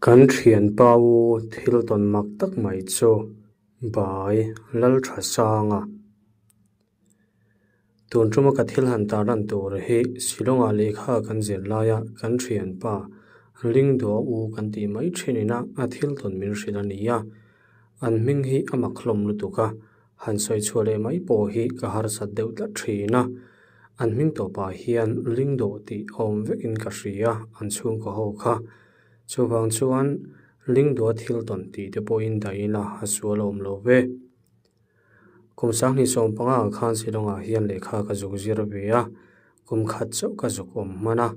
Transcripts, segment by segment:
Kan thianpa u thil tawn mak tak mai chu Bai Lalthasanga. Tun tuma ka thil han tarlan tur hi Shillong-ah lehkha kan zir laia kan thianpa Lingdua u kan tih mai thin ina a thil tawn min hrilh a ni a. An hming hi a mak hlawm lutuk a, han sawi chhuah leh mai pawh hi ka harsat deuh tlat thin a. An hming tawpah hian Lingdawh tih a awm vekin ka hria an chhungkaw ho kha. Chuvang chuan Lingdua thil tawn tih te pawhin dah ila a sual a awm lo ve. Kum 2015 ah khan Shillong-ah hian lehkha ka zuk zir ve a, kum khat chauh ka zuk awm hman a,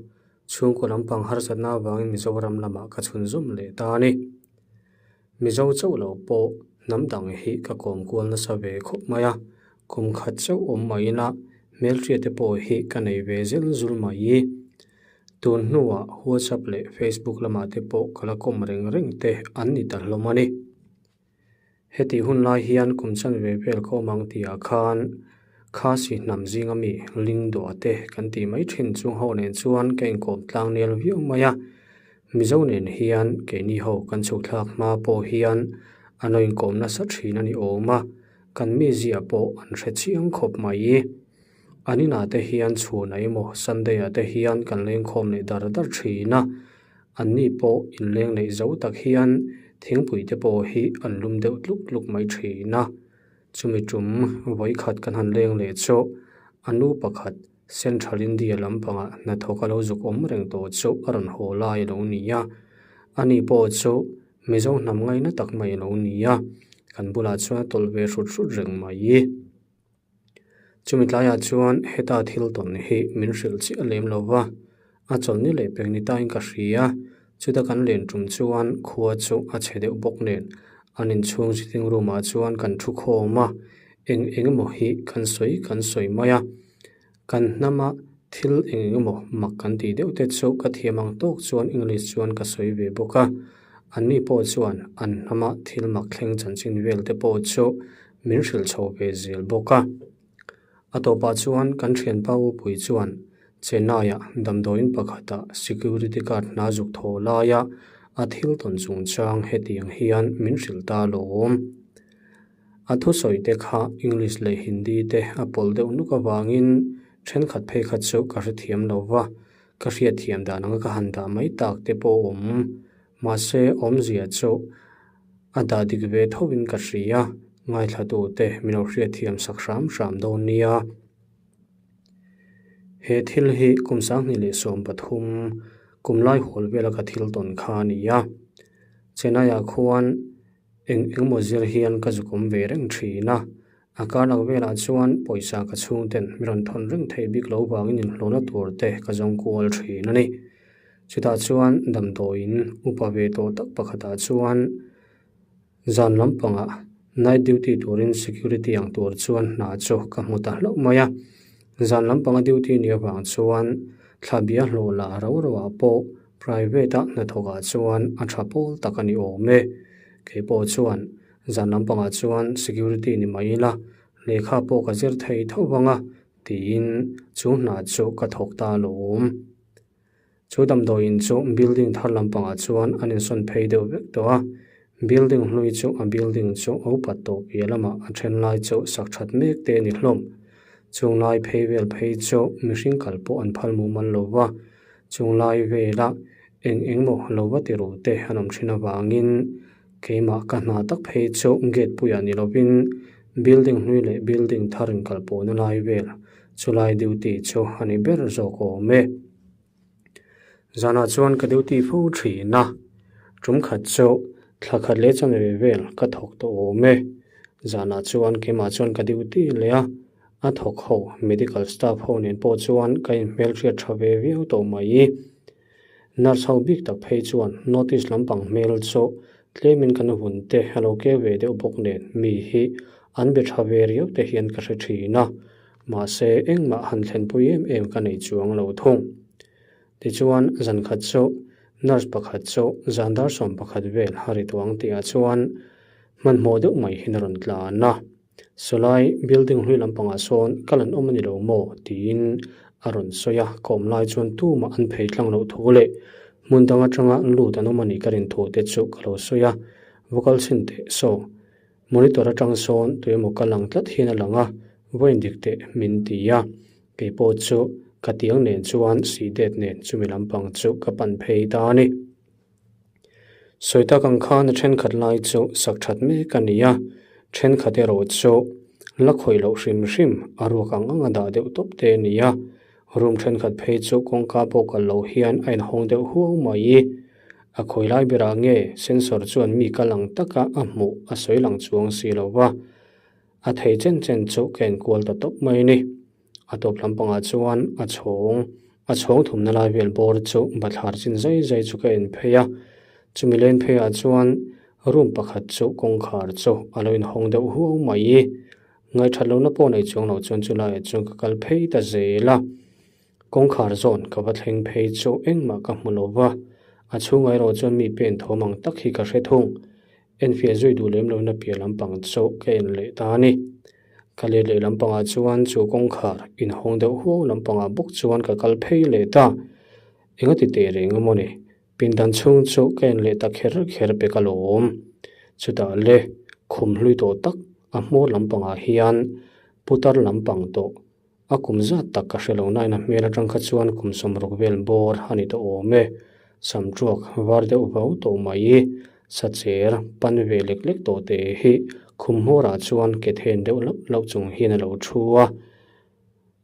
chhungkaw lampang harsatna avangin Mizoram lamah ka chhunzawm leh ta a ni. Mizo chauh lo pawh hnam dang hi ka kawm kual nasa ve khawp mai a, kum khat chauh awm mai ila hmelhriat te pawh hi ka nei ve zel zul mai. Tun hnuah WhatsApp leh Facebook lamah te pawh ka la kawm reng reng te an ni ta hlawm a ni. Hetih hun lai hian kum chanve vel ka awm ang tihah khan Khasi hnam zinga mi Lingdua te kan tih mai thin chung ho nen chuan ka inkawm tlang nel viau mai a. Mizo nen hian keini ho kan chhuk thlak hma pawh hian an lo inkawm nasa thin a ni awm a, kan mizia pawh an hre chiang khawp mai. An inah te hian chhun emaw Sunday ah te hian kan lengkhawm leh dar dar thin a. Anni pawh inleng neih zo tak hian thingpui te pawh hi an lum deuh tluk tluk mai thin a. Chumi tum vawikhat kan han leng leh chu a nu pakhat Central India lampangah hnathawk a lo zuk awm reng tawh chu a rawn haw lai a lo ni a. Ani pawh chu Mizo hnam ngaina tak mai a lo ni a, kan bulah chuan a tawlh ve hrut hrut reng mai. Chumi tlaiah chuan heta thil tawn hi min hrilh chiah lem lo va, a chawlhni leh pek ni tain ka hria. Chuta kan len tum chuan khua chu a chhe deuh bawk nen an inchhung sitting room ah chuan kan thu khawm a, eng eng emaw hi kan sawi kan sawi mai a. Kan hnama thil eng eng emaw mak kan tih deuh te chu ka thiam ang tawk chuan English chuan ka sawi ve bawk a. Anni pawh chuan an hnama thil mak thleng chanchin vel te pawh chu min hrilh chho ve zel bawk a. A tawpah chuan kan thianpa Upui chuan Chennai-ah damdawiin pakhatah security guard hna zuk thaw laia a thil tawn chungchang hetiang hian min hrilh ta alawm. A thusawi te kha English leh Hindi te a pawlh deuh nuk avangin thenkhat phei kha chu ka hrethiam lo va, ka hriatthiam dan anga ka han dah mai tak te pawh a awm. Mahse awmzia chu a dah dik ve thovin ka hria, ngaithlatute min lo hriatthiam sak hram hram dawn nia. He thil hi kum 2013 kum lai hawl vela ka thil tawn kha a ni a. Chennai-ah khuan eng engmaw zir hian ka zukawm ve reng thin a, a kar lak velah chuan pawisa ka chhungten mi rawn thawn reng theih bik lo vangin inhlawhna tur te ka zawng kual thin a ni. Chutah chuan damdawiin upa ve tawh tak pakhatah chuan zan lampangah night duty turin security ang tur chuan hna chu ka hmu ta hlauh mai a. Zan lampanga duty nih avang chuan thla bia hlawh la rau rauah pawh private-a hnathawkah chuan a tha pawl tak a ni awm e. Kei pawh chuan zan lampangah chuan security ni mai ila lehkha pawh ka zir thei tho vang a tiin chu hna chu ka thawk ta alawm. Chu damdawiin chu building thar lampangah chuan an insawn phei deuh vek tawh a, building hlui chu a building chu a upat tawh piah lamah a then lai chu sak that mek te a ni hlawm. Chung lai phei vel phei chu mihring kal pawh an phal mumal lo va, chung lai vela eng eng maw lo va ti ru te an awm thin avangin keimah ka hna tak phei chu gate puiah ni lovin building hlui leh building thar inkal pawhna lai vel Chulai duty chu a ni ber zawk awm e. Zanah chuan ka duty fo thin a, tum khat chu thla khat leh chanve vel ka thawk tawh awm e. Zanah chuan keimah chuan ka duty leh a, a thawk ho medical staff ho nen pawh chuan ka inhmelhriat tha ve viau tawh mai. Nurse ho bik tak phei chuan notice lampang hmel chu tlemin kan vun te a lo keu ve deuh bawk nen mi hi an be tha ve riau te hian ka hre thin a, mahse engmah han thlenpui em em ka nei chuang lo thung. Tichuan zan khat chu nurse pakhat chu zan dar 11 vel a ri tuang tihah chuan hmanhmawh deuh mai hian a rawn tlan a. Sawlai building hlui lampangah sawn kal an awm a ni lo maw? tiin a rawn sawi a, ka awm lai chuan tumah an phei tlang loh thu leh Hmun dang atanga lut an awm a nih ka rin thu te chu ka lo sawi a, va kal chhin teh saw. Monitor atang sawn tuemaw ka lang tlat hian a lang a, vawiin dik teh min ti a. Kei pawh chu ka tiang nen chuan sih det nen chumi lampang chu ka pan phei ta a ni. Sawi tak ang khan a thenkhat lai chu sak that mek a ni a, thenkhat erawh chu la khawih loh hrim hrim a ruak ang ang a dah deuh tawp te a ni a, room thenkhat phei chu kawngka pawh kal loh hian a inhawng deuh huau mai. A khawi lai berah nge sensor chuan mi kal ang taka a hmuh a sawi lang chuang si lo va, a thei chen chen chu ka enkual ta tawp mai a ni. A tawp lampangah chuan a chhawng a chhawng thumna lai vel bawr chu bathlar chin zai zai chu ka en phei a, chumi len pheiah chuan room pakhat chu kawngkhar chu a lo inhawng deuh huau mai. Ngaihthat lohna pawh nei chuang lo chuan chulaiah chuan ka kal phei ta zel a, kawngkhar zawn ka va thleng phei chu engmah ka hmu lo va, a chhungah erawh chuan mi pen thawm ang tak hi ka hre thung. Enfiah zui duh lem lohna piah lampang chu ka en leh ta a ni. Ka let leh lampangah chuan chu kawngkhar inhawng deuh huau lampangah bawk chuan ka kal phei leh ta. Enga ti teh reng emaw ni? Pindan chhung chu ka en leh ta kher kher pek alawm. Chutah le khum hlui tawh tak a hmawr lampangah hian putar lampang tawh a kum zat tak ka hre lo nain a hmel atang kha chuan kum sawmruk vel bawr a ni tawh awm e. Samtruak var deuh vau tawh mai Sacher pan ve lek lek tawh te hi khum hmawrah chuan ke then deuh lauh lauh chung hian a lo thu a.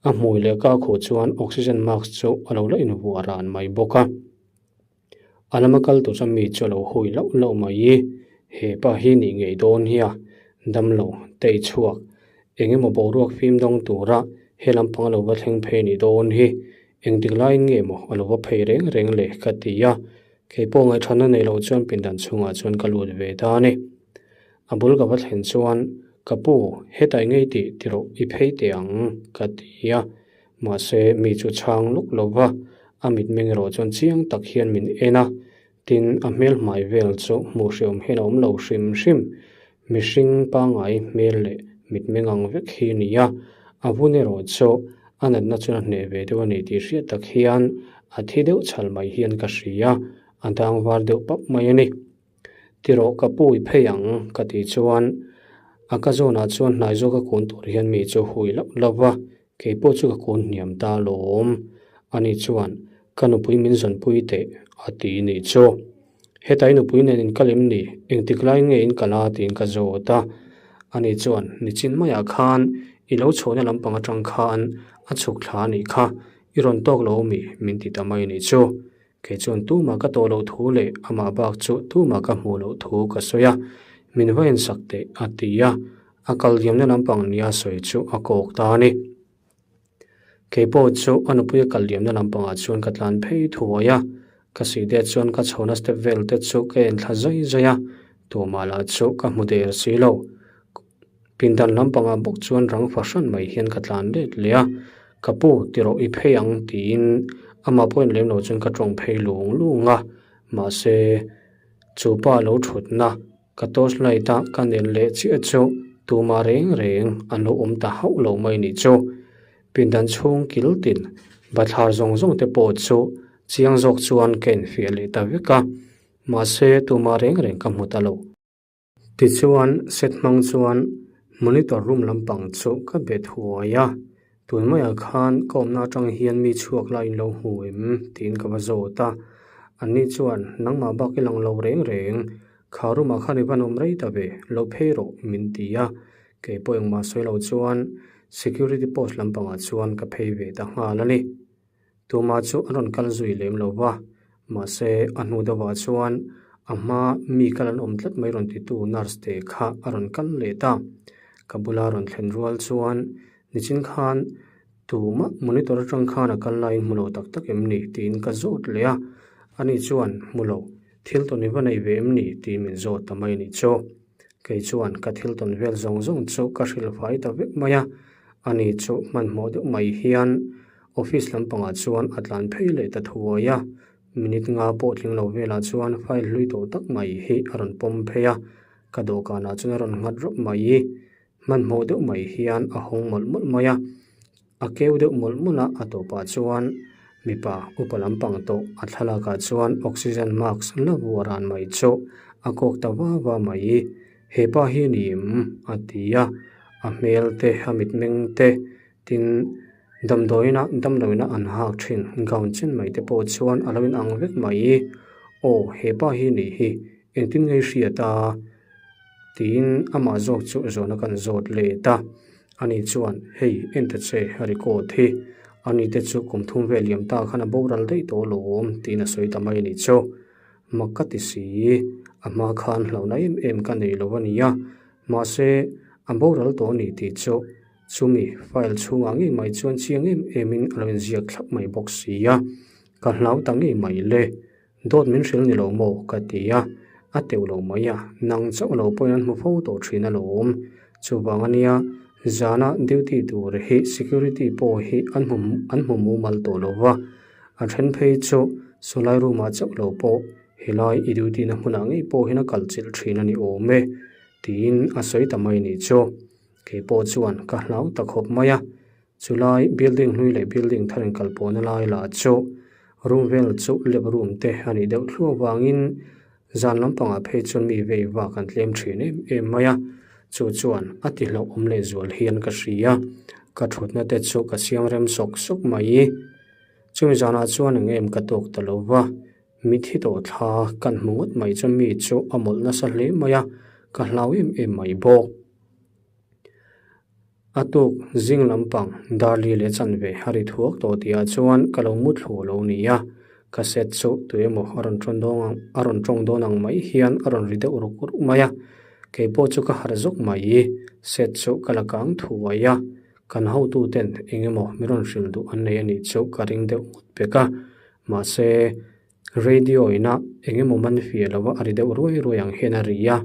A hmui leh ka khuh chuan oxygen mask chu a lo la invuah ran mai bawk a. A lama kal tur chuan mi chu a lo hui lauh lauh mai i, he pa hi nih ngei dawn hi a, damlo, tei chhuak, eng emaw boruak fim dawng tura he lampang a lo va thleng phei nih dawn hi, engtik laiin nge maw a lo va phei reng reng le ka ti a, kei pawh ngaihthana nei lo chuan pindan chhungah chuan ka lut ve ta a ni. A bul ka va thlen chuan, Ka pu, hetah i ngei tih ti rawh i phei teh ang ka ti a. Mahse, mi chu chhang lawk lo va, a mitmeng erawh chuan chiang tak hian min en a, tin, a hmel hmai vel chu hmuh hreawm hian a awm lo hrim hrim. Mihring pangngai hmel leh mitmeng ang vek hi a ni a, a vun erawh chu a natna chuan a hneh ve deuh a ni tih hriat tak hian a thi deuh chhal mai hian ka hria, a dang var deuh pap mai a ni. Tirawh ka pu i phei ang ka tih chuan a ka zawnah chuan hnai zawk a kun tur hian mi chu hui loh loh va, kei pawh chu ka kun hniam ta alawm. Ani chuan ka nupui min zawnpui teh a ti nih chu. Heta i nupui nen in kal em ni? Engtik lai nge in kal a tiin ka zawt a. Ani chuan nichin maiah khan i lo chhuahna lampang atang khan a chhuk thla anih kha, i rawn tawk lo mi min ti ta mai nih chu. Kei chuan tumah ka tawh loh thu leh amah bak chu tumah ka hmuh loh thu ka sawi a, min va insak teh a ti a, a kal diamna lampang nia sawi chu a kawk ta a ni. Kei pawh chu a nupuia kal diamna lampangah chuan ka tlan phei thuai a, ka sih det chuan ka chhona step vel te chu ka en thla zai zai a, tumah lah chu ka hmu der si lo. Pindan lampangah bawk chuan rang fahran mai hian ka tlan let leh a, Ka pu, ti rawh i phei ang tiin amah pawh en lem lo chuan ka tawng phei lung lung a, mahse chu pa lo thutna ka torch light a ka nen leh chiah chu tumah reng reng an lo awm ta hauh lo mai nih chu. Pindan chhung kil tin bathlar zawng zawng te pawh chu chiang zawk chuan ka enfiah leh ta vek a, mahse tumah reng reng ka hmu ta lo. Tichuan, set hmang chuan monitor room lampang chu ka bet huai a, tun maiah khan ka awmna atang hian mi chhuak lai in lo hmu em tiin ka va zawt a, anni chuan nangmah bak i lang lo reng reng, kha room ah khan i van awm rei ta ve, lo phei rawh min ti a, kei pawh engmah sawi lo chuan security post lampangah chuan ka phei ve ta nghal a ni. Tumah chu an rawn kal zui lem lo va, mahse a hnu deuhah chuan a hma mi kal an awm tlat mai rawn titu nurse te kha a rawn kal leh ta. Ka bula rawn thlen rual chuan nichin khan tumah monitor atang khan a kal laiin hmu lo tak tak em ni tiin ka zawt leh a, ani chuan hmu lo, thil tawn i va nei ve em ni tiin min zawt ta mai anih chu. Kei chuan ka thil tawn vel zawng zawng chu ka hrilhfai ta vek mai a, ani chu hmanhmawh deuh mai hian Office lampangah chuan a tlan phei leh ta thuai a, minute nga pawh tling lo velah chuan file hlui tawh tak mai hi a rawn pawm phei a, ka dawhkanah chuan a rawn nghat rawp mai i, hmanhmawh deuh mai hian a hawng mawlh mawlh mai a, a keu deuh mawlh mawlh a, a tawpah chuan Mipa upa lampang tawh a thlalakah chuan oxygen mask la vuah ran mai chu a kawk ta va va mai. He pa hi a ni em? a ti a, a hmel te a mitmeng te tin damdawiina damdawiina an hak thin gown chen mai te pawh chuan a lo inang vek mai. Aw he pa hi a nih hi engtin nge i hriat a? Tiin amah zawk chu zawhna kan zawt let a, ani chuan hei en ta che a record hi, ani te chu kum thum vel liam ta khan a boral daih tawh alawm tiin a sawi ta mai a nih chu. Mak ka ti si, a hma khan hlauhna em em ka nei lo a nia, mahse a boral tawh a ni tih chu chumi file chhungah ngei mai chuan chiang em emin a lo inziak thlap mai bawk si a, ka hlau ta ngei mai le. Dawt min hrilh ni lo maw? ka ti a, a teuh lo mai a, nang chauh lo pawhin an hmu fo tawh thin alawm. Chuvang ania, zana duty tur hi security pawh hi an hmu an hmu mumal tawh lo va, a then phei chu sawlai room ah chauh lo pawh helai i duty na hmunah ngei pawh hian a kal chilh thin a ni awm e, tiin a sawi ta mai ni chu. Kei pawh chuan ka hlau ta khawp mai a. Chulai building hlui leh building thar inkal pawhna lai lah chu room vel chu lab room te a nih deuh thluah vangin zan lampangah phei chuan mi vei vak an tlem thin em em mai a, chu chuan a ti hlauhawm leh zual hian ka hria. Ka thutna te chu ka siam rem sawk sawk mai. Chumi zanah chuan eng em ka tawk ta lo va, mithi tawh thla kan hmu ngawt mai chuan mi chu a mawlh nasa hle mai a, ka hlau em em mai bawk. A tuk zing lampang Darli leh chanve a ri thuak tawh tihah chuan ka lo mu thlu lo ni a, ka set chu tuemaw a rawn tawn dawn ang a rawn tawng dawn ang mai hian a rawn ri deuh ruk ruk mai a, keipawh chu ka harh zawk mai, set chu ka la kang thuai a, kan hotuten eng emaw min rawn hrilh duh an nei a nih chu ka ring deuh ngawt pek a, mahse Radio ina eng emaw man fiah lo a ri deuh ruai ruai ang hian a ri a,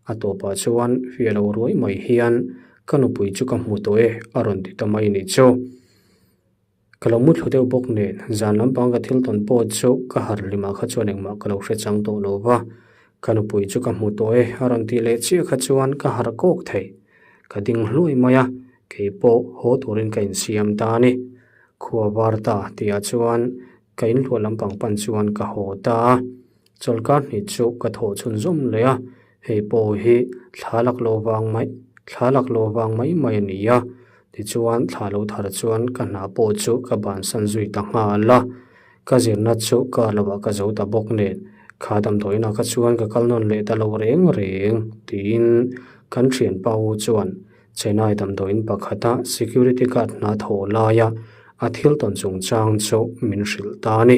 a tawpah chuan fiah lo ruai mai hian ka nupui chu ka hmu tawh e a rawn ti ta mai ni chu. Ka lo muthlu deuh bawk nen zan lampang ka thil tawn pawh chu ka harh hlimah kha chuan engmah ka lo hre chang tawh lo va, ka nupui chu ka hmu tawh e a rawn tih leh chiah kha chuan ka harh kawk thei. Ka ding hluai mai a, kei pawh haw turin ka insiam ta a ni. Khua var ta tihah chuan Ka inhluah lampang pan chuan ka haw ta a, chawlhkar hnih chu ka thawh chhun zawm leh a, hei pawh hi thla lak lo vang mai thla lak lo vang mai mai a ni a, tichuan thla lo thar chuan ka hna pawh chu ka bansan zui ta nghal a, ka zirna chu kar lovah ka zo ta bawk nen kha damdawiinah kha chuan ka kal nawn leh ta lo reng reng tiin kan thianpa u chuan Chennai damdawiin pakhata security guard hna thawh laia a thil tawn chungchang chu min hrilh ta a ni.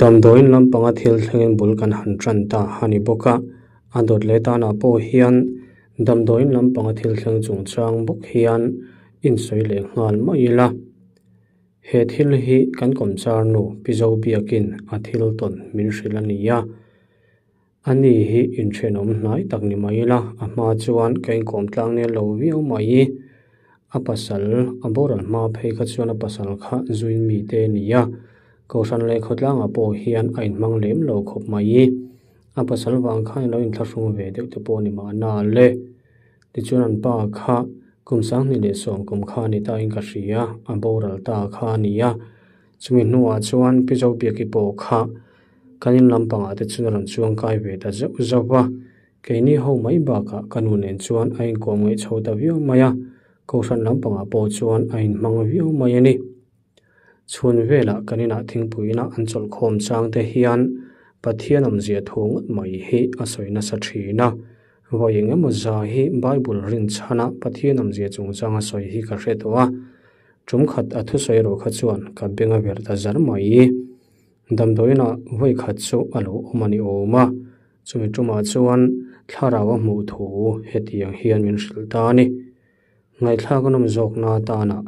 Damdawiin lampanga thil thlengin bul kan han tan ta a ni bawk a, a dawt leh tanah pawh hian damdawiin lampanga thil thleng chungchang bawk hian insawi leh nghal mai ila. He thil hi kan kawmchar nu Pi Zobiakin a thil tawn min hrilh a ni a. A ni hi inthenawm hnai tak ni mai ila, a hma chuan ka inkawm tlang nel lo viau mai. A pasal, a boral hma phei kha chuan a pasal kha zuin mi te a ni a, Kohhran leh khawtlangah pawh hian a inhmang lem lo khawp mai. A pasal vang khan a lo inthlahrung ve deuh te pawh a ni mahna le. Tichuan an pa kha kum 2010 kum kha a ni ta in ka hria, a boral ta kha a ni a. Chumi hnuah chuan Pi Zobiaki pawh kha kan in lampangah te chuan a rawn chuang kai ve ta zeuh zauh va, keini ho mai bakah ka nu nen chuan a inkawm ngaih chho ta viau mai a, Kohhran lampangah pawh chuan a inhmang viau mai a ni. Chhun velah kan inah thingpuiin a an chawlhkhawm chang te hian Pathian awmzia thu ngawt mai hi a sawi nasa thin a, vawi eng emaw za hi Bible rinchhana Pathian awmzia chungchang a sawi hi ka hre tawh a, Tum khat a thusawi erawh kha chuan ka beng a ver ta zar mai. Damdawiinah vawi khat chu a lo awm a ni awm a, chumi tumah chuan thlarau a hmuh thu hetiang hian min hrilh ta a ni. Ngaihthlak a nawm zawkna atana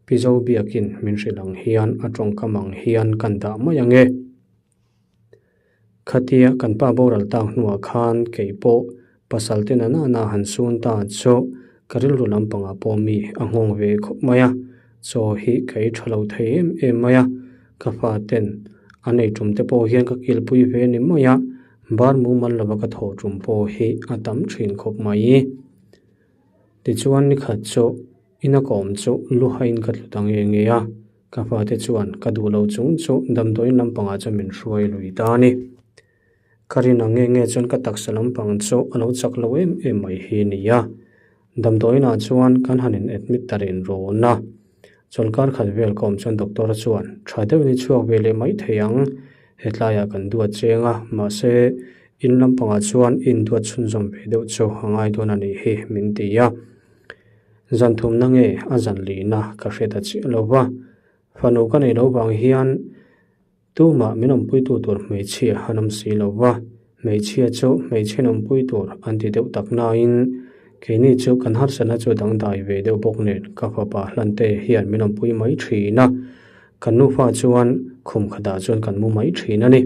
Pi Zobiakin min hrilh ang hian a tawngkam ang hian kan dah mai ang e. Khatia kan pa boral tak hnuah khan kei pawh pasal te nana na han sun ta chu ka rilru lampangah pawh mi a nghawng ve khawp mai a, chaw hi ka ei tha lo thei em em mai a, ka fa ten an ei tum te pawh hian ka kilpui ve ni mai a, bar mumal lova ka thawh tum pawh hi a tam thin khawp mai. Tichuan nikhat chu ina ka awm chu luhain ka tlu ta nge nge a. Ka fate chuan ka duh lo chung chu damdawiin lampangah chuan min hruai lui ta a ni. Ka rin ang nge nge chuan ka taksa lampang chu a lo chak lo em em mai hi a ni a. Damdawiinah chuan kan han in admit ta rin rawn a. Chawlhkar khat vel ka awm chuan doctor chuan tha deuhin i chhuak ve leh mai thei ang, hetlaiah kan duat cheng a, mahse in lampangah chuan i induat chhunzawm ve deuh chu a ngai dawn a nih hi min ti a. Zan thumna nge a zan lihna ka hre ta chiah lo va, fanu ka nei lo vang hian tumah min awmpuitu tur hmeichhia an awm si lo va, hmeichhia chu hmeichhe awmpui tur an ti deuh tak nain keini chu kan harsatna chu dangdai ve deuh bawk nen ka fapa hlante hian min awmpui mai thin a, kan nufa chuan khum khatah chuan kan mu mai thin a ni.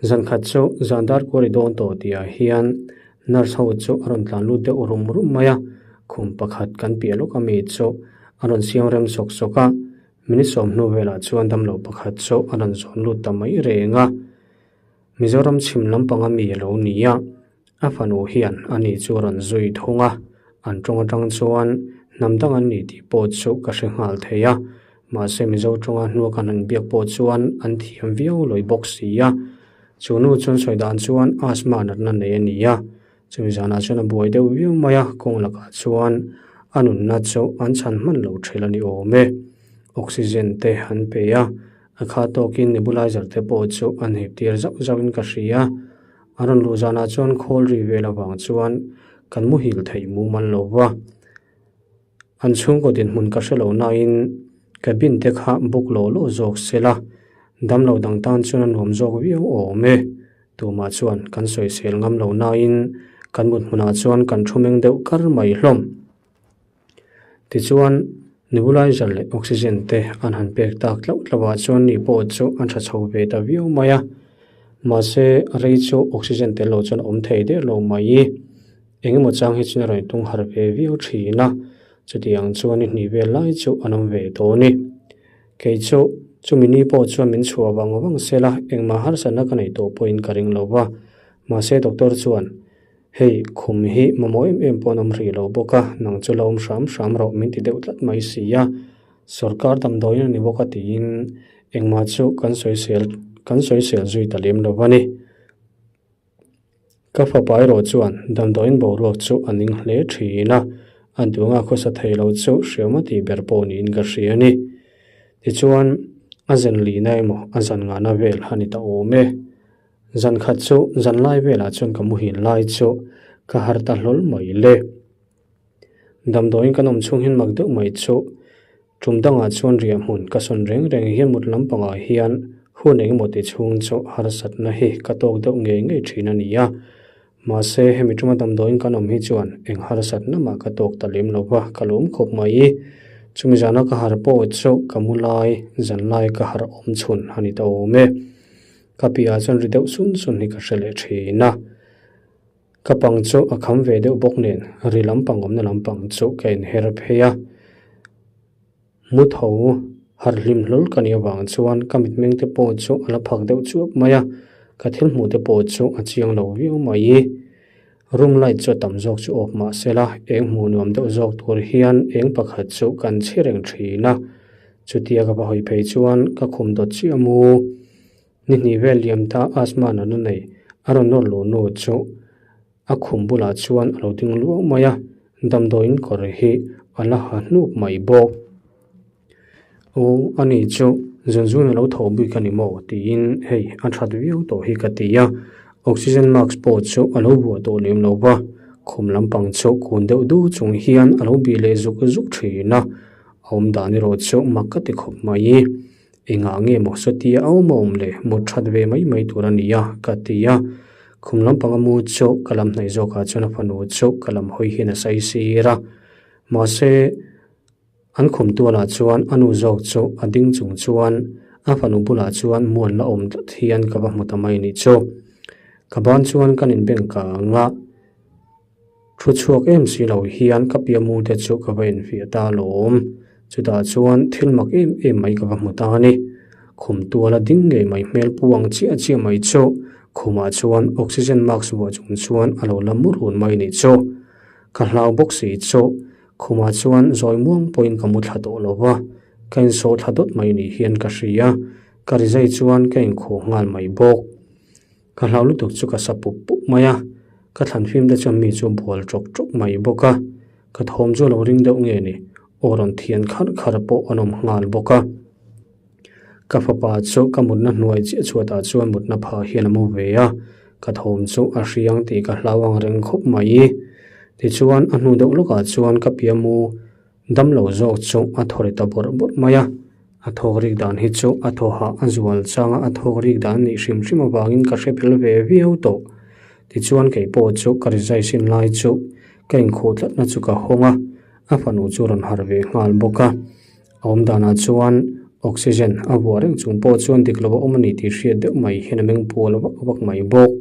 Zan khat chu zan dar kuari dawn tawh tihah hian nurse ho chu a rawn tlan lut deuh rum rum mai a, khum pakhat kan piah lawk ami chu a rawn siam rem sawk sawk a, minute sawm hnu velah chuan damlo pakhat chu a rawn zawn lut ta mai reng a. Mizoram chhim lampang ami a lo ni a, a fanu hian ani chu a rawn zui thung a, an tawng atang chuan hnam dang an ni tih pawh chu ka hre nghal thei a. Mahse Mizo tawnga hnua kan han biak pawh chuan an thiam viau lawi bawk si a. Chu nu chuan sawi dan chuan asthma natna nei a ni a. Chumi zanah chuan a buai deuh viau mai a, kawng lakah chuan a nunna chu an chhan hman lo ṭhel a ni awm e. Oxygen te an pe a, a kha tawkin nebulizer te pawh chu an hip tir zauh zauhin ka hria. A rawn luh zanah chuan khawl ri vel avang chuan kan muhil theih mumal lo va. An chhungkaw dinhmun ka hre lo nain cabin te kha book lo lo zawk se la, damlo dang tan chuan a nuam zawk viau awm e. Tumah chuan kan sawisel ngam lo nain kan mut hmunah chuan kan thu meng deuh kar mai hlawm. Tichuan, nebulizer leh oxygen te an han pek tak tlauh tlauhah chuan ni pawh chu an tha chho ve ta viau mai a. Mahse, rei chu oxygen tel lo chuan a awm thei der lo mai. Engemaw chang hi chuan a rawn tung harh ve viau thin a, chutiang chuan i hnih vel lai chu an awm ve dawn i. Kei chu, chumi ni pawh chuan min chhuah vang vang se la, engmah harsatna ka neih tawh pawhin ka ring lo va. Mahse doctor chuan, Hei, khum hi mamawh em em pawh an awm hrih lo bawk a, nang chu la awm hram hram rawh min ti deuh tlat mai si a. Sorkar damdawiin a ni bawk a tiin engmah chu kan sawisel kan sawisel zui ta lem lo va ni. Ka fapa erawh chuan damdawiin boruak chu a ning hle thin a, a duanga khawsa thei lo chu hriam a tih ber pawh niin ka hria a ni. Tichuan, a zan lihna emaw a zan ngahna vel a ni ta awm e. Zan khat chu zan lai velah chuan ka muhil lai chu ka har ta hlawl mai le. Damdawiin kan awm chhung hian mak deuh mai chu Tum dangah chuan riah hmun ka sawn reng reng hian mut lampangah hian hun engemaw ti chhung chu harsatna hi ka tawk deuh ngei ngei thin a ni a. Mahse, hemi tuma damdawiin kan awm hi chuan eng harsatna mah ka tawk ta lem lo va, ka lawm khawp mai. Chumi zana ka harh pawh chu ka mu lai, zan lai ka harh awm chhun a ni ta awm e. Ka piahah chuan ri deuh sun sun hi ka hre leh thin a. Ka pang chu a kham ve deuh bawk nen ri lampang awmna lampang chu ka inher phei a, mu tho harh hlim hlawl ka nih avang chuan ka mitmeng te pawh chu a la phak deuh chuap mai a, ka thil hmuh te pawh chu a chiang lo viau mai. Room light chu a tam zawk chu off mah se la, eng hmuh nuam deuh zawk tur hian eng pakhat chu kan chhi reng thin a, chutia ka va hawi phei chuan ka khum dawt chiah mu. Ni hnih vel liam ta Asma nana nei a rawn nawr luh nu chu a khum bulah chuan a lo ding luau mai a, damdawiin kawr hi a la ha hnup mai bawk. Aw ani chu zunzun a lo tho bik a ni maw tiin hei a that viau tawh hi ka ti a, oxygen mask pawh chu a lo buah tawh lem lo va, khum lampang chu kun deuh du chung hian a lo bih leh zuk zuk thin a, a awm dan erawh chu mak ka ti khawp mai. Engah nge maw satia a awm a awm le, mut that ve mai mai tur a nia ka ti a. Khum lampanga mu chu ka lam hnaih zawkah chuan a fanu chu ka lam hawi hian a sai sir a. Mahse, an khum tualah chuan a nu zawk chu a ding chung chuan a fanu bulah chuan muan la awm tlat hian ka va hmu ta mai nih chu. Ka ban chuan kan inbeng kang a. Thu chhuak em si lo hian ka pia mu te chu ka va infiah ta alawm. Chutah chuan thil mak em em mai ka va hmu ta a ni. Khum tuala ding ngei mai hmel pu ang chiah chiah mai chu khumah chuan oxygen mask vuah chung chuan a lo la mu run mai nih chu. Ka hlau bawk si chu khumah chuan zawi muang pawhin ka mu thla tawh lo va. Ka insawh thla dawt mai ni hian ka hria. Ka rizai chuan ka inkhuh nghal mai bawk. Ka hlau lutuk chu ka sa pup pup mai a, ka thlan fim te chuan mi chu a bual ṭawk ṭawk mai bawk a. Ka thawm chu a lo ring deuh nge ni, aw rawn thian kharh kharh pawh an awm nghal bawk a. Ka fapa chu ka mutna hnuai chiah chhuatah chuan mutna phah hian a mu ve a, ka thawm chu a hriang tih ka hlau ang reng khawp mai. Tichuan a hnu deuh lawkah chuan ka pia mu damlo zawk chu a thaw ri ta bawrh bawrh mai a, a thawk rik dan hi chu a thaw hah a zual changa a thawk rik dan nih hrim hrim avangin ka hre bel ve viau tawh. Tichuan kei pawh chu ka rizai sin lai chu ka inkhuh tlatna chu ka hawng a, a fanu chu rawn harh ve nghal bawk a. A awm danah chuan oxygen a vuah reng chung pawh chuan dik lo a awm a ni tih hriat deuh mai hian a meng pual vak vak mai bawk.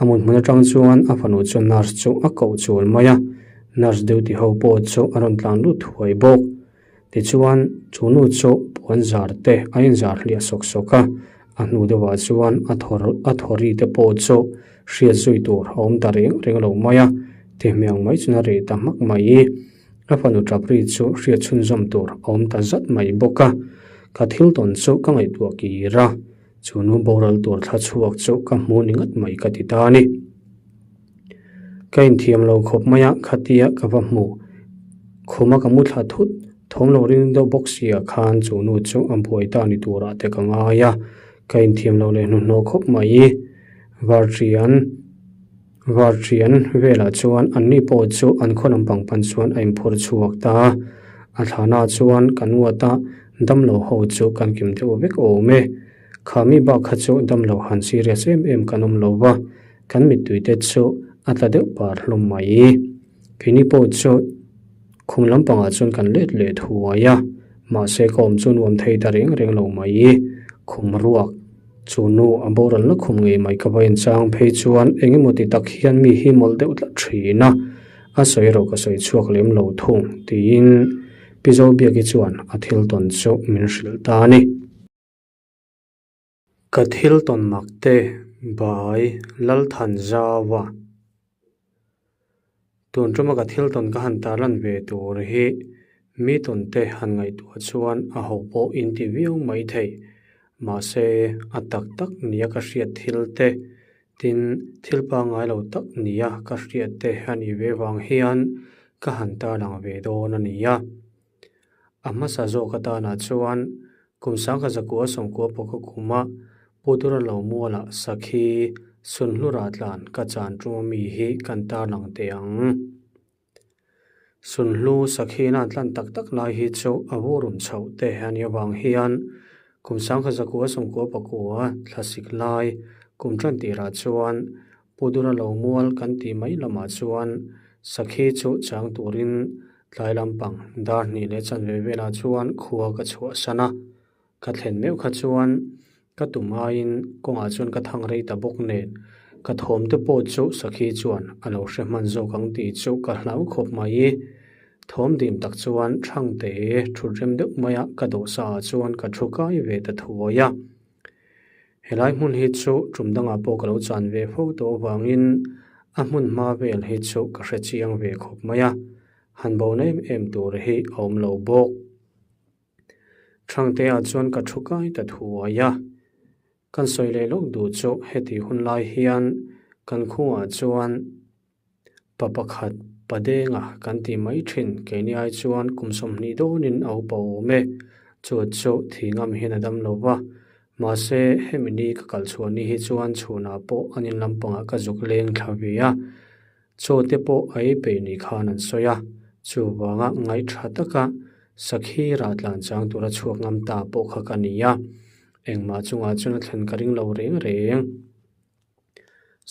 A mut hmun atang chuan a fanu chuan nurse chu a koh chul mai a, nurse duty ho pawh chu a rawn tlan lut thuai bawk. Tichuan chu nu chu puan zar te a inzar hliah sawk sawk a, a hnu deuhah chuan a thaw a thaw ri te pawh chu hriat zui tur a awm ta reng reng lo mai a, tihmiang mai chuan a reh ta hmak mai. A fanu tap ri chu hriat chhunzawm tur a awm ta zat mai bawk a, ka thil tawn chu ka ngaihtuah kir a, chu nu boral tur thla chhuak chu ka hmu ni ngat mai ka ti ta a ni. Ka inthiam lo khawp mai a, khatia ka va hmu. Khuma ka mu thla thut, thawm lo ring deuh bawk sia khan chu nu chu a buai ta ni turah te ka ngai a, ka inthiam lo leh hnuhnawh khawp mai. Varṭian. Varṭian velah chuan anni pawh chu an khaw lampang pan chuan a inphur chhuak ta a, a thlanah chuan kan uata damlo ho chu kan kim deuh vek awm e. Kha mi bak kha chu damlo han serious em em kan awm lo va, kan mittui te chu a tla deuh par hlawm mai. Keini pawh chu khum lampangah chuan kan let leh thuai a, mahse ka awm chu nuam thei ta reng reng lo mai. Khum ruak. Chu nu a boral na khum ngei mai ka va inchang phei chuan eng emaw ti tak hian mi hi mawlh deuh tlat thin a, a sawi erawh ka sawi chhuak lem lo thung tiin Pi Zobiaki chuan a thil tawn chu min hrilh ta a ni. Ka thil tawn mak te Bai Lalthanzaua Tun tuma ka thil tawn ka han tarlan ve tur hi mi tawn te han ngaihtuah chuan a ho pawh in ti viau mai thei. Mahse, a tak tak nia ka hriat thil te, tin thil pangngai lo tak nia ka hriat te a nih ve vang hian ka han tarlang ve dawn a nia. A hmasa zawk atanah chuan kum sangkhat zakua sawmkua pawh ka kum a, Pu Dura lo mualah sakhi Sunhlura tlan ka chan ṭuma mi hi kan tarlang teh ang. Sunhlu sakhi nan tlan tak tak lai hi chu a vurum chhoh te a nih avang hian kum sangkhat zakua sawmkua pakua thlasik lai kum ṭan tirah chuan Pu Dura lo mual kan tih mai lamah chuan sakhi chu chang turin tlai lampang dar hnih leh chanve velah chuan khua ka chhuahsan a. Ka thlen meuh kha chuan ka tum aiin kawngah chuan ka thang rei ta bawk nen ka thawm te pawh chu sakhi chuan a lo hre hman zawk ang tih chu ka hlau khawp mai. Thawm dim tak chuan Thangte thut rem deuh maia ka dawhsa ah chuan ka thu kai ve ta thuai a. Helai hmun hi chu tum dangah pawh ka lo chan ve fo tawh avangin a hmun hma vel hi chu ka hre chiang ve khawp mai a, han bo na em em tur hi a awm lo bawk. Thangtea chuan ka thu kai ta thuai a, kan sawi leh lawk duh chu heti hun lai hian kan khungah chuan Pa pakhat, pa denga kan tih mai thin keini ai chuan kum 20 dawnin a upa awm e. Chu chu thih ngam hian a dam lo va. Mahse, hemi ni ka kal chhuah ni hi chuan chhunah pawh an in lampangah ka zuk leng thla ve a. Chaw te pawh a ei peih ni khan an sawi a. Chuvanga ngaih tha taka sakhi rah tlan chang tura chhuak ngam ta pawh kha ka ni a. Engmah chungah chuan a thlen ka ring lo reng reng.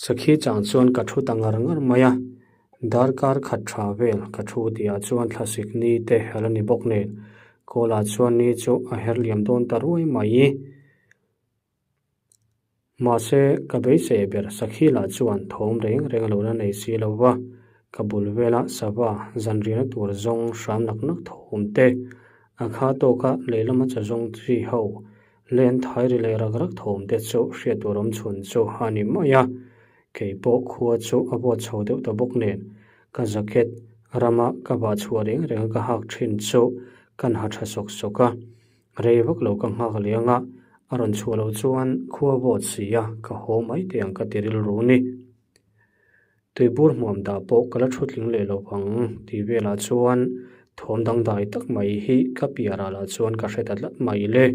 Sakhi chang chuan ka thu ta ngar ngar mai a, darkar khat tha vel ka thu tihah chuan thlasik ni te a la ni bawk nen, kawlah chuan ni chu a her liam dawn ta ruai mai. Mahse, ka beisei ber sakhi lah chuan thawm reng reng a lo la nei si lo va, ka bul vela sava zanriahna tur zawng hram nak nak thawm te, a kha tawka lehlama cha zawng chi ho Len thai ri leh rak rak thawm te chu hriat tur awm chhun chu a ni mai a, kei pawh khua chu a vawt chho deuh ta bawk nen ka jacket rama ka vah chhuah reng reng a ka hak thin chu kan ha tha sawk sawk a. Rei vak lo ka nghak leh anga a rawn chhuah loh chuan khua vawt si a ka haw mai teh ang ka ti rilru ni. Tuibur hmuam dah pawh ka la thu tling leh lo ang tih velah chuan thawm dangdai tak mai hi ka piah rah lah chuan ka hre ta tlat mai le.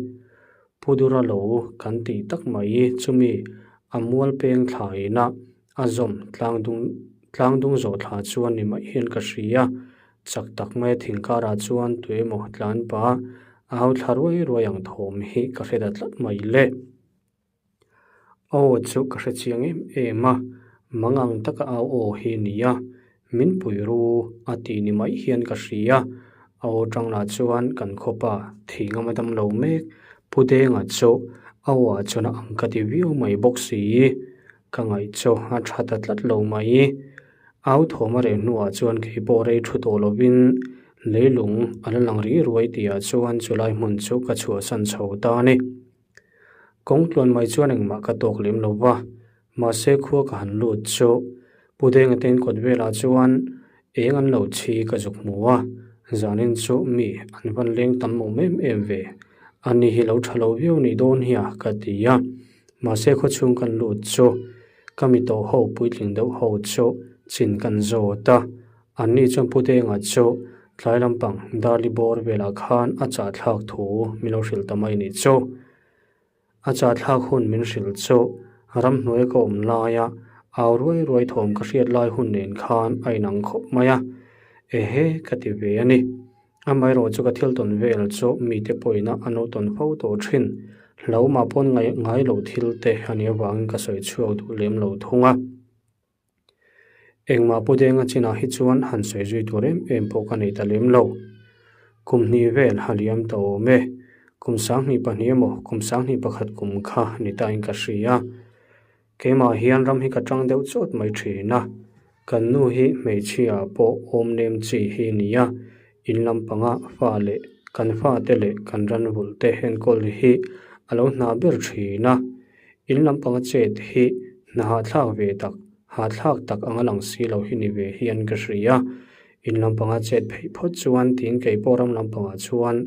Pu Dura lo kan tih tak mai chumi a mual peng thlaina a zawm tlang dung tlang dung zawh thla chuan ni mai hian ka hria. Chak tak mai thing karah chuan tuemaw tlan pah a au thla ruai ruai ang thawm hi ka hre ta tlat mai le. A aw chu ka hre chiang em em a, mang ang taka au aw hi a ni a, min pui ru a tih ni mai hian ka hria. A aw tang lah chuan kan khawpa thing a dam lo mek Pu Denga chu a aw ah chuan a ang ka ti viau mai bawk si. Ka ngaih chu a tha ta tlat lo mai. Au thawm a reh hnuah chuan kei pawh rei thu tawh lovin leilung a la lang rih ruai tihah chuan chulai hmun chu ka chhuahsan chho ta a ni. Kawng tluan mai chuan engmah ka tawk lem lo va, mahse khua ka han lut chu Pu Denga te inkawt velah chuan eng an lo chhi ka zuk hmu a, zanin chu mi an van leng tam awm em em ve, ani hi lo tha lo viau nih dawn hi a ka ti a, mahse khawchhung kan lut chu ka mi tawh ho puitling deuh ho chu chin kan zawt a, Anni chuan Pu Denga chu tlai lampang Darli bawr velah khan a chahthlak thu min lo hrilh ta mai nih chu. A chahthlak hun min hrilh chu ramhnuai ka awm laia au ruai ruai thawm ka hriat lai hun nen khan a inang khawp mai a, ehe ka ti ve a ni. Amaherawh chu ka thil tawn vel chu mite pawhina a no tawn fo tawh thin. Hlauhmah pawn ngai lo thil te a nih avangin ka sawi chhuak duh lem lo thung a. Engmah Pu Denga chinah hi chuan han sawi zui tur em em pawh ka nei ta lem lo. Kum hnih vel a liam ta awm e. Kum sanghnih pahnih emaw kum sanghnih pakhat kum kha ni tain ka hria. Keimah hian ram hi ka tang deuh chawt mai thin a. Kan nu hi hmeichhia pawh awm nem chi hi a ni a. In lampanga fa leh kan fate leh kan ran vulh te enkawl hi a lo hna ber thin a. In lampanga chet hi hna hahthlak ve tak, hahthlak tak anga lang si lo hi ni ve hian ka hria. In lampanga chet pheih phawt chuan tiin kei pawh ram lampangah chuan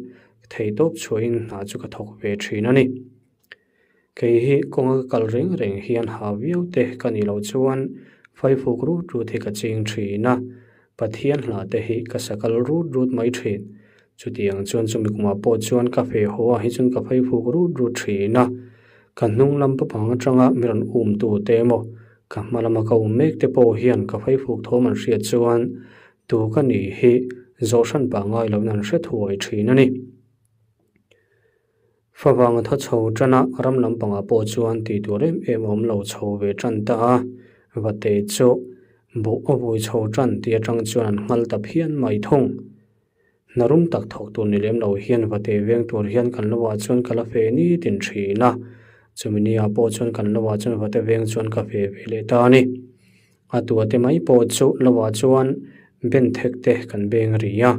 theihtawp chhuahin hna chu ka thawk ve thin a ni. Kei hi kawnga ka kal reng reng hian ha viau te ka nih loh chuan faifuk rut rut hi ka ching thin a, Pathian hla te hi ka sa kal rut rut mai thin. Chutiang chuan chumi kumah pawh chuan ka feh haw ah hi chuan ka phei fuk rut rut thin a. Ka hnung lam papang atanga mi rawn um tu te emaw, ka hma lama ka um mek te pawh hian ka phei fuk thawm an hriat chuan tu ka nih hi zawh hran pah ngai loin an hre thuai thin a ni. Favang a thaw chho tan a, ram lampangah pawh chuan tih tur em em a awm lo chho ve tan ta a, Vate chu buh a vui chho tan tih atang chuan an nghal ta phian mai thung. Hna rum tak thawk tur ni lem lo hian Vate veng tur hian kan lo ah chuan ka la fe nitin thin a, chumi ni ah pawh chuan kan lo ah chuan Vate veng chuan ka fe ve leh ta a ni. A tuate mai pawh chu lo ah chuan ben thek te kan beng ri a,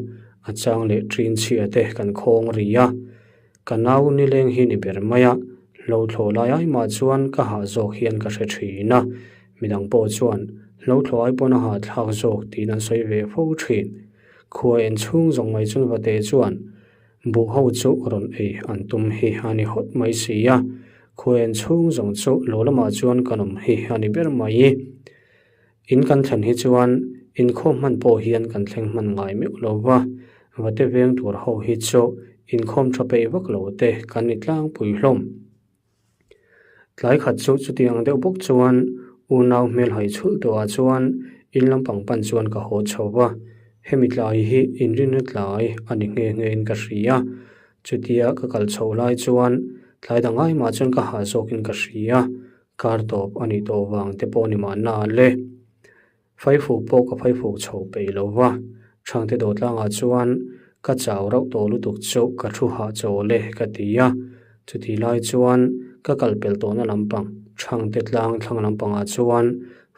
a chang leh ṭin chhia te kan khawng ri a. Ka nau nileng hi ni ber mai a, hlo thlawh lai ai mah chuan ka hah zawk hian ka hre ṭhin a, midang pawh chuan hlo thlawh ai pawn a hah thlak zawk tiin an sawi ve fo ṭhin. Khua en chhung zawng mai chuan Vate chuan Buh ho chu rawn ei an tum hi a ni hawt mai si a, khuaen chhung zawng chu lo lamah chuan kan awm hi a ni ber mai. In kan thlen hi chuan inkhawm hman pawh hian kan thleng hman ngai meuh lo va, vate veng tur ho hi chu inkhawm tha peih vak lo te kan ni tlangpui hlawm. Tlai khat chu chutiang deuh bawk chuan unau hmel hai chhulh tawhah chuan in lampang pan chuan ka haw chho va, hemi tlai hi inrinna tlai a ni nghe nghe in ka hria. Chutia ka kal chho lai chuan tlai dang ai mah chuan ka hah zawkin ka hria, kar tawp a nih tawh vang te pawh ni mahna le. Faifuk pawh ka faifuk chho peih lo va, Thangte dawhtlangah chuan ka chau rauh tawh lutuk chu ka thu hah chawl e ka ti a. Chutih lai chuan ka kal pel tawhna lampang Thangte tlang thlang lampangah chuan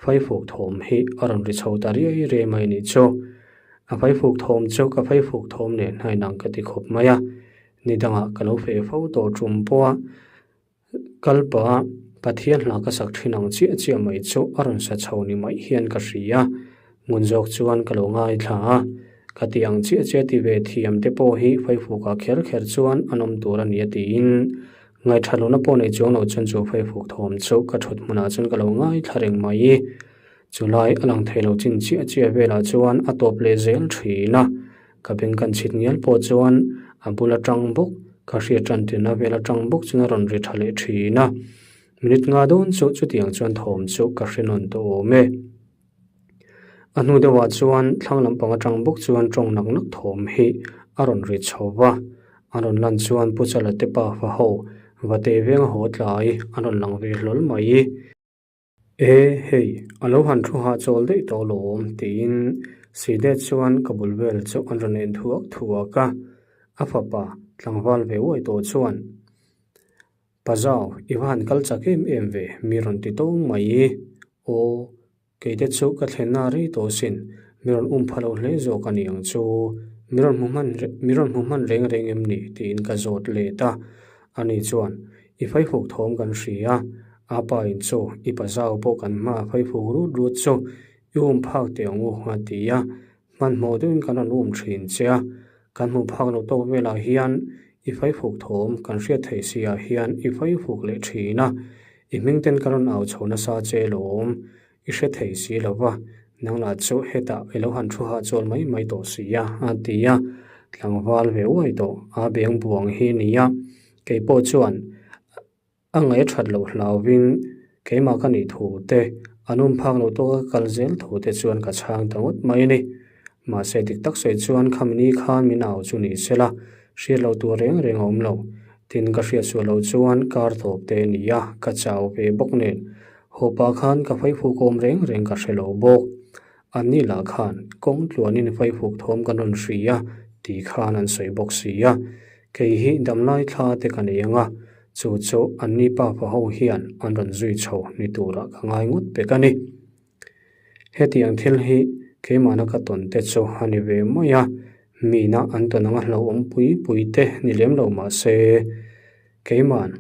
faifuk thawm hi a rawn ri chho ta riai riai mai nih chu. A faifuk thawm chu ka faifuk thawm nen a inang ka ti khawp mai a, ni dangah ka lo feh fo tawh tum pawh a. Kal pah Pathian hla ka sak thin ang chiah chiah mai chu a rawn sa chho ni mai hian ka hria. Ngun zawk chuan ka lo ngaithla a. Ka ti ang chiah chiah ti ve thiam te pawh hi faifukah kher kher chuan an awm tur a ni a tiin ngaihṭha lohna pawh nei chuang lo chuan chu faifuk thawm chu ka ṭhut hmunah chuan ka lo ngaithla reng mai. Chulai a lang thei lo chin chiah chiah velah chuan a tawp leh zel ṭhin a, ka beng kan chhit ngial pawh chuan a bul aṭang bawk ka hriat ṭan tirna vel aṭang bawk chuan a rawn ri ṭha leh ṭhin a. Minute nga dawn chu chutiang chuan thawm chu ka hre nawn tawh awm e. A hnu deuhah chuan thlang lampang atang bawk chuan tawng nak nak thawm hi a rawn ri chho va, a rawn lan chuan Pu Chala te pa fa ho va teh veng a haw tlai a rawn lang ve hlawl mai. E hei, a lo han thu hahchawl daih tawh lawm tiin Sidet chuan ka bul vel chu an rawn en thuak thuak a, a fapa tlangval ve uai tawh chuan Pa zau, i va han kal chak em em ve, mi rawn ti tawng mai i. Aw, kei te chu ka thlenna rei tawh sin, mi rawn um pha lo hle zawk a ni ang chu. Mi rawn hmu hman, mi rawn hmu hman reng reng em ni? tiin ka zawt let a. Ani chuan, I faifuk thawm kan hria, a pa in chu i pa zau pawh kan hma faifuk rut rut chu i um phak teh ang u, a ti a. Hmanhmawh deuhin kan rawn um thin che a, kan hmuh phak loh tawk velah hian i faifuk thawm kan hriat theih si ah hian i faifuk leh thin a, i hming ten kan rawn au chho nasa che lawm, i hre thei si lo va, nang lah chu hetah i lo han thu hahchawl mai mai tawh si a, a ti a, tlangval ve uai tawh a beng buang hi nia, kei pawh chuan A ngaih that loh hlauvin keimah ka nih thu te, an um phak loh tawka ka kal zel thu te chuan ka chhang ta ngawt mai a ni. Mahse dik tak sawi chuan khami ni khan min au chu ni se la, hriat loh tur reng reng a awm lo. Tin ka hriat suah loh chuan kar tawp te a ni a, ka chau ve bawk nen. Haw pah khan ka faifuk awm reng reng ka hre lo bawk. Anni lah khan kawng tluanin faifuk thawm kan rawn hri a tih khan an sawi bawk si a, kei hi damlai thla te ka nei ang a, chu chu anni pa fa ho hian an rawn zui chho ni turah ka ngai ngawt pek a ni. Hetiang thil hi keimahna ka tawn te chu a ni ve mai a, mina an tawn anga hlauhawm pui pui te ni lem lo mah se keima'n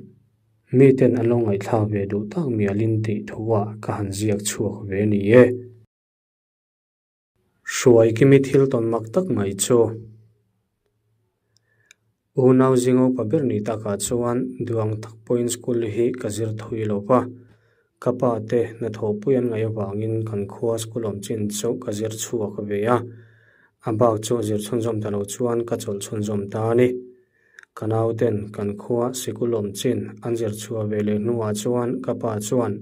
Miten an lo ngaihthlak ve duh tak mialin tih thuah ka han ziak chhuak ve ni e. Hruai kimi thil tawn mak tak mai chu. Unau zingo pa ber ni takah chuan duang tak pawhin school hi ka zir thui lo va, ka pa te hnathawhpui an ngaih avangin kan khua school awm chin chu ka zir chhuak ve a, a bak chu zir chhunzawm ta lo chuan ka chawlh chhunzawm ta a ni. Ka nauten kan khua sikul awm chin an zir chhuah ve leh hnuah chuan ka pa chuan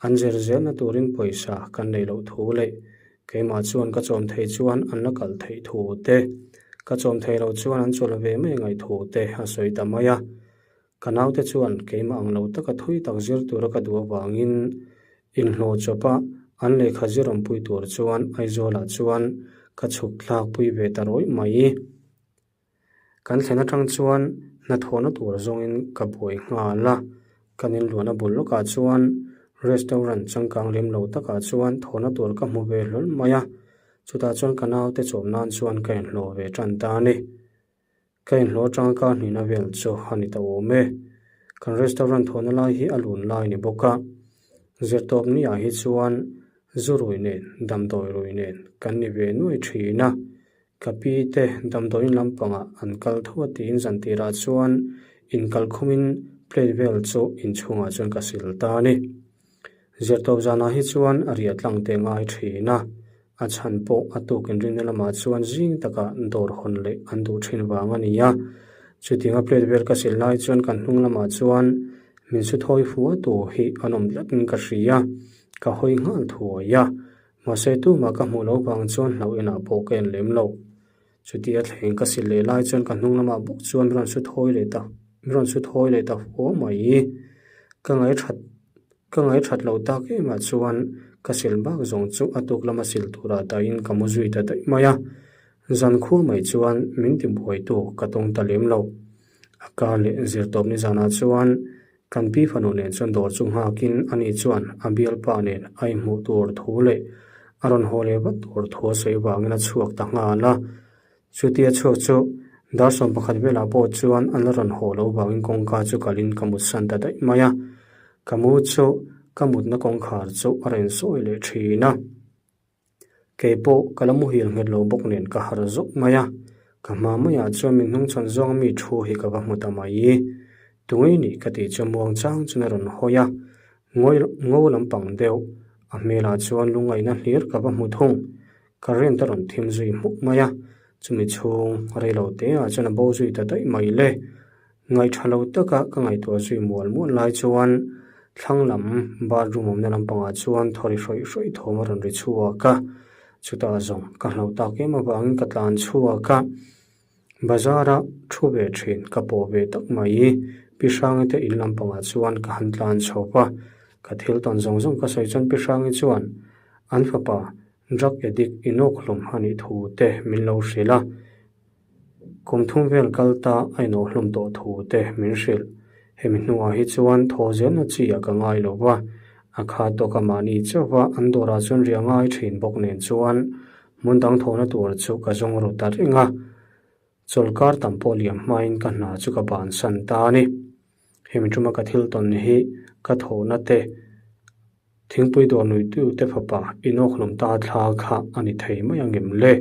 an zir zelna turin pawisa kan neih loh thu leh keimah chuan ka chawm thei chuan an la kal theih thu te, ka chawm thei loh chuan an chawlh ve mai ngaih thu te a sawi ta mai a. Ka naute chuan keimah ang lo taka thui tak zir tura ka duh avangin inhlawh chawpa an lehkha zir awmpui tur chuan Aizawlah chuan ka chhuk thlakpui ve ta rawih mai. Kan thlen atang chuan hnathawhna tur zawngin ka buai nghal a, kan inluahna bul lawkah chuan restaurant changkang lem lo takah chuan thawhna tur ka hmu ve hlawl mai a, chutah chuan ka naute chawm nan chuan ka inhlawh ve tan ta a ni. Ka inhlawh atanga kar hnihna vel chu a ni ta awm e. Kan restaurant thawhna lai hi a lun lai ni bawk a, zirtawp ni ah hi chuan zu rui nen damdawi rui nen kan ni ve nuai thin a, Ka pi te damdawiin lampangah an kal tho a tiin zan tirah chuan inkal khumin plate vel chu inchhungah chuan ka sil ta a ni. Zirtawp zanah hi chuan a riah tlang te ngai thin a, a chhan pawh a tuk inrinna lamah chuan zing takah dawr hawn leh an duh thin vang a ni a. Chutianga plate vel ka sil lai chuan kan hnung lamah chuan min su thawi fu a tu hi an awm tlatin ka hria, ka hawi nghal thuai a. Mahse tumah ka hmuh loh vang chuan hlauh inah pawh ka en lem lo. Chutia thleng ka sil leh lai chuan ka hnung lamah bawk chuan min rawn su thawi leh ta min rawn su thawi leh ta huau mai. Ka ngaihṭhat ka ngaihṭhat loh tak emah chuan ka sil bak zawng chu a tuk lama sil turah dahin ka mu zui ta daih mai a. Zan khua mai chuan min ti buaitu ka tawng ta lem lo. A kar leh zirtawp nizanah chuan Kan pi fanu nen chuan dawr chu nghakin ani chuan a bialpa nen a inhmuh tur thu leh a rawn haw leh vat tur thu a sawi vangin a chhuak ta nghal a. Chutia chhuak chu dar 11 velah pawh chuan an la rawn haw loh vangin kawngka chu kalin ka mutsan ta daih mai a. Ka mu chu ka mutna kawngkhar chu a rawn sawi leh thin a. Kei pawh ka la muhil nghet lo bawk nen ka harh zawk mai a, ka hma maiah chuan min hnungchhawn zawng mi thu hi ka va hmu ta mai. Tungei nih ka tih chu muang chang chuan a rawn hawi a, ngawi ngo lampang deuh a hmelah chuan lungngaihna hlir ka va hmu thung. Current a rawn thim zui hmuk mai a, chumi chhung reilo teah chuan a bo zui ta daih mai le. Ngaihṭha lo taka ka ngaihtuah zui mual mual lai chuan thlang lam bathroom awmna lampangah chuan thaw ri hrawih hrawih thawm a rawn ri chhuak a, chutah zawng ka hlauh tak em avangin ka tlan chhuak a, bazar-a thu ve ṭhin ka pawh ve tak mai. Pi Hrangi te in lampangah chuan ka han tlan chho a, ka thil tawn zawng zawng ka sawi chuan Pi Hrangi chuan an fapa drug addict inawk hlawm a nih thu te min lo hrilh a. Kum thum vel kal ta a inawhhlum tawh thu te min hrilh. Hemi hnuah hi chuan thaw zelna chi a ka ngai lo va, a kha tawk a mahni chauh va an dawrah chuan riah ngai thin bawk nen chuan hmun dang thawhna tur chu ka zawng ru ta reng a. Chawlhkar tam pawh liam hmain ka hna chu ka bansan ta a ni. Hemi tuma ka thil tawn hi ka thawhna te, thingpui dawr nuitu te fapa inawkhlum ta thla kha a ni thei mai ang em le?